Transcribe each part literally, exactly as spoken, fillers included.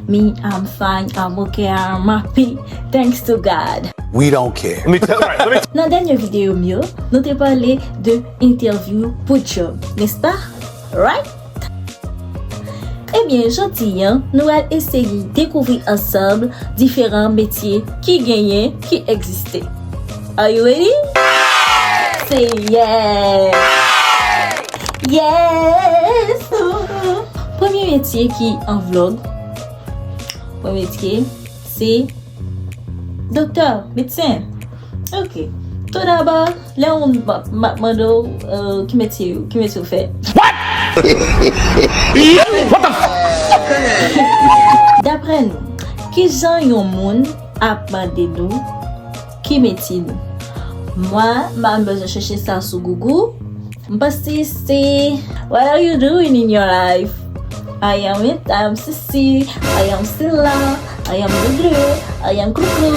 Me, I'm fine, I'm okay, I'm happy. Thanks to God. We don't care. Let me tell, all right, let me Nan dènye videyo m yo, nou te pale de entèvyou pou djòb, nèspa? Right? Ebyen, jodi a, nou al eseye dekouvri ansanm diferan metye ki genyen, ki egziste. Are you ready? Say yes! Yes! Premye metye ki an vlòg, premye metye, se doktè, medsen. Ok. Tou dabò, lè yon moun m ap mande w, euh, ki metye, ki metye w fè. Daprè nou, kijan yon moun ap mande nou ki metye nou? Mwen, m pa bezwen chèche sa sou Google. M panse se, what are you doing in your life? I am it, I am Sisi, I am Sila, I am Doudou, I am Koukou.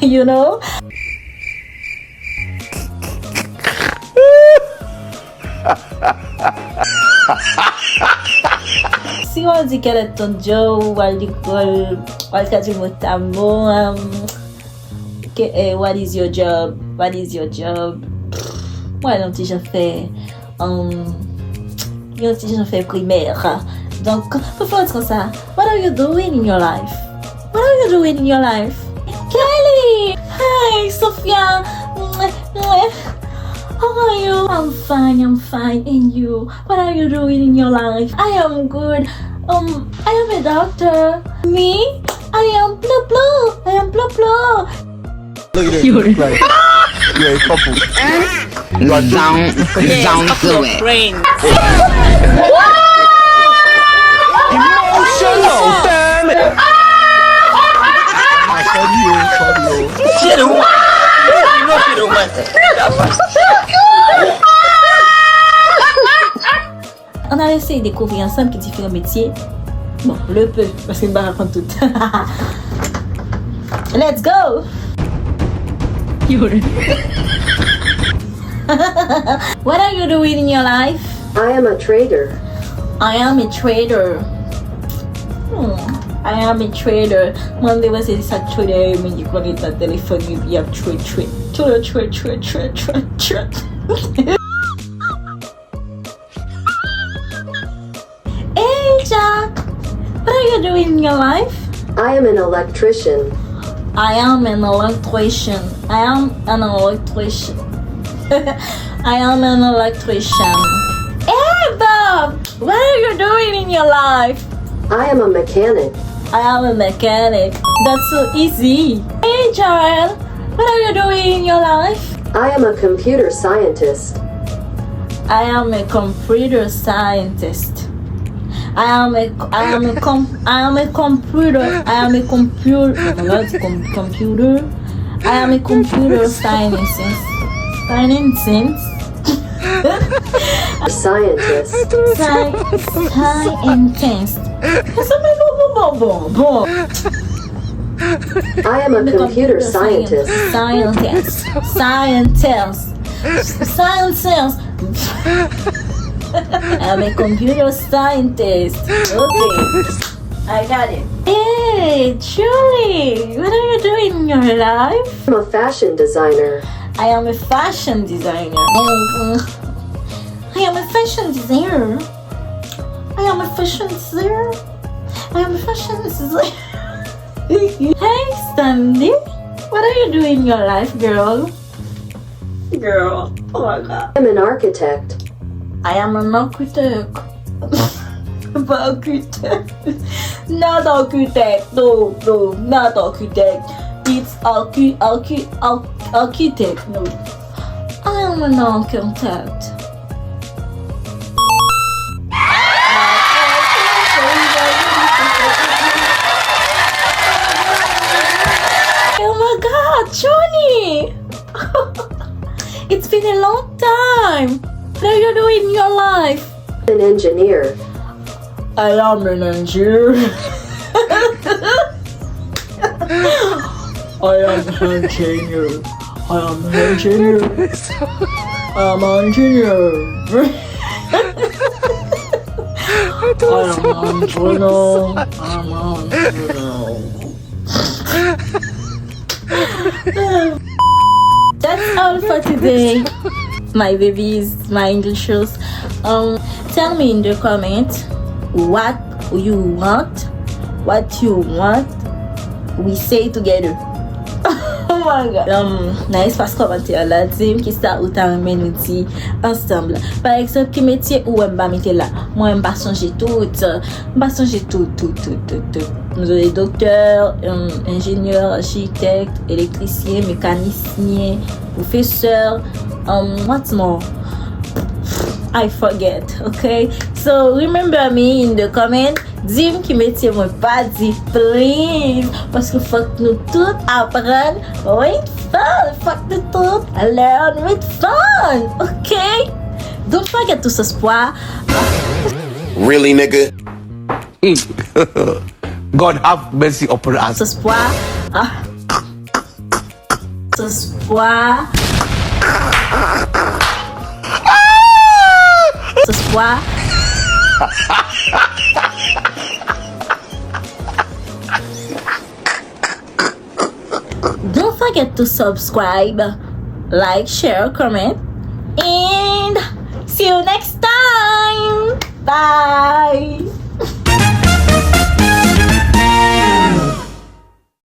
You know? Si w al di quel est ton job, w al di, w al, w al tradui mo a mo, um, ke, eh, what is your job? What is your job? Mwen, yon ti jan fè, um, yon ti jan fè primè. Donk, pou fè yon ti konsa, what are you doing in your life? What are you doing in your life? Kelly! Hi, Sophia! Mwah, mwah. How are you? I'm fine, I'm fine. And you? What are you doing in your life? I am good. Um, I am a doctor. Me? I am Plo Plo. I am Plo Plo. Look at this. Like, you're a couple. Don't, don't do it. Emotional damage. Fabio, Fabio. Shit, who? You know shit, who? Ann al eseye dekouvri ansanm ki diferan metye. Bon, le peu, paske m pa ka konn tout. Let's go! What are you doing in your life? I am a trader. I am a trader. Hmm. I am a trader. Mwen, m te panse se sa k trader yo, men yo konn ret nan telefòn yo, y ap trade, trade. Tout le trade, trade, trade, trade, trade. Hey, Jack! What are you doing in your life? I am an electrician. I am an electrician. I am an electrician. I am an electrician. Hey, Bob! What are you doing in your life? I am a mechanic. I am a mechanic. That's so easy. Hey, Joel! What are you doing in your life? I am a computer scientist. I am a computer scientist. I am a I am a com I am a computer I am a computer com, computer I am a computer scientist. Scientist. Scientist. Sci, scientist. Sa men bon bon bon bon bon. I am a computer scientist. Scientist. Scientist. Scientist. I'm a computer scientist. Okay. I got it. Hey, Julie, what are you doing in your life? I'm a fashion designer. I am a fashion designer. I am a fashion designer. I am a fashion designer. I am a fashion designer. Hey, Sandy, what are you doing in your life, girl? Girl, oh my God. I'm an architect. I am an architect. Pas architect. Not architect. No, no, not architect. It's archi, archi, arch, architect. No. I am an architect. Oh my God, Johnny! It's been a long time. What are you doing in your life? An engineer. I am an engineer. I am engineer. I am engineer. I'm on Junior. I am on Bruno. I'm on Bruno. That's all for today, my babies, my Englishers. Um, tell me in the comment what you want, what you want we say together. Oh my God. Um, nan espas kòmantè la, di m kisa ou ta renmen nou di ansanm. Pa egzanp, ki metye ou wè m pa mete la? Mwen, m pa sonje tout. M pa sonje tout, tout, tout, tout, tout. M sonje doktè, um, enjenyè, achitèk, elektrisyen, mekanisyen, pwofesè, um, what's more? I forget, okay? So remember me in the comment. Di m ki metye mwen pa di, please. Paske fòk nou tout aprann with fun. Fòk nou tout learn with fun, okay? Don't forget to subscribe. Really, nigga? God have mercy upon us. Soswa. Ah. Soswa. Soswa. Don't forget to subscribe, like, share, comment, and see you next time. Bye.